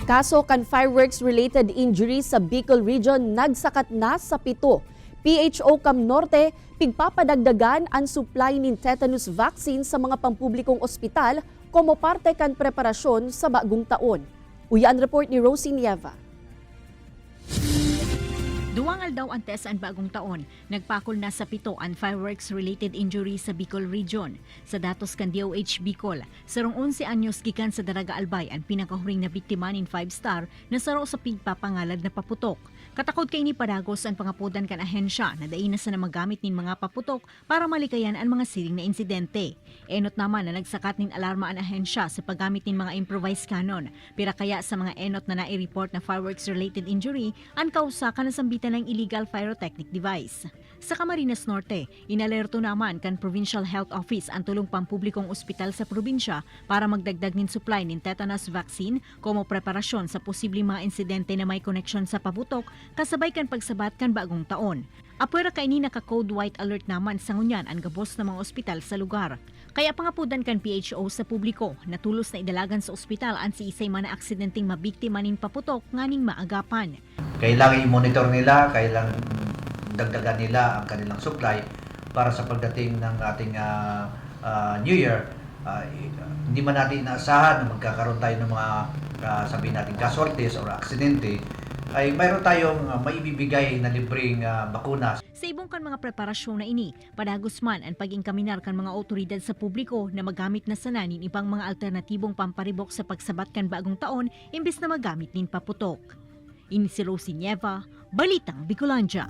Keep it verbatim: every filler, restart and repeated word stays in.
Kaso kan fireworks-related injury sa Bicol Region nagsakat na sa pito. P H O Cam Norte, pigpapadagdagan an supply nin tetanus vaccine sa mga pampublikong ospital komo parte kan preparasyon sa bagong taon. Uya an report ni Rosie Nieva. Duwang aldaw antes an bagong taon, nagpakol na sa pito an fireworks-related injury sa Bicol Region. Sa datos kan D O H Bicol, sarong onse anyos gikan sa Daraga Albay an pinakahuring na biktima nin five star na saro sa pigpapangalad na paputok. Katakod kaini padagos an pangapodan kan ahensya na dai na sana magamit nin mga paputok para malikayan an mga siring na insidente. Enot naman na nagsakat nin alarma an ahensya sa paggamit nin mga improvised cannon. Pira kaya sa mga enot na nai-report na fireworks-related injury an kausa kan nasambitan na illegal pyrotechnic device. Sa Camarines Norte, inalerto naman kan Provincial Health Office an tolong pampublikong ospital sa probinsya para magdagdag nin supply nin tetanus vaccine komo preparasyon sa posibleng mga insidente na may koneksyon sa paputok kasabay kan pagsabat kan bagong taon. Apwera kaini naka-code white alert naman sa ngunyan an gabos na mga ospital sa lugar. Kaya pangapodan kan P H O sa publiko na tolos na idalagan sa ospital an siisay man na aksidenteng mabiktima nin paputok nganing maagapan. Kailangan i-monitor nila, kailangan dagdagan nila ang kanilang supply para sa pagdating ng ating ah, ah, New Year. Ah, i- hindi man natin inaasahan na magkakaroon tayo ng mga ah, sabihin natin casualties or aksidente, ay mayroon tayong ah, maibibigay na libreng ah, bakuna. Sa ibong kan mga preparasyon na ini, padagos man an pag-inkaminar kan mga awtoridad sa publiko na magamit na sana nin ibang mga alternatibong pamparibok sa pagsabat kan bagong taon imbes na magamit nin paputok. Ini si Rosie Nieva, Balitang Bicolandia.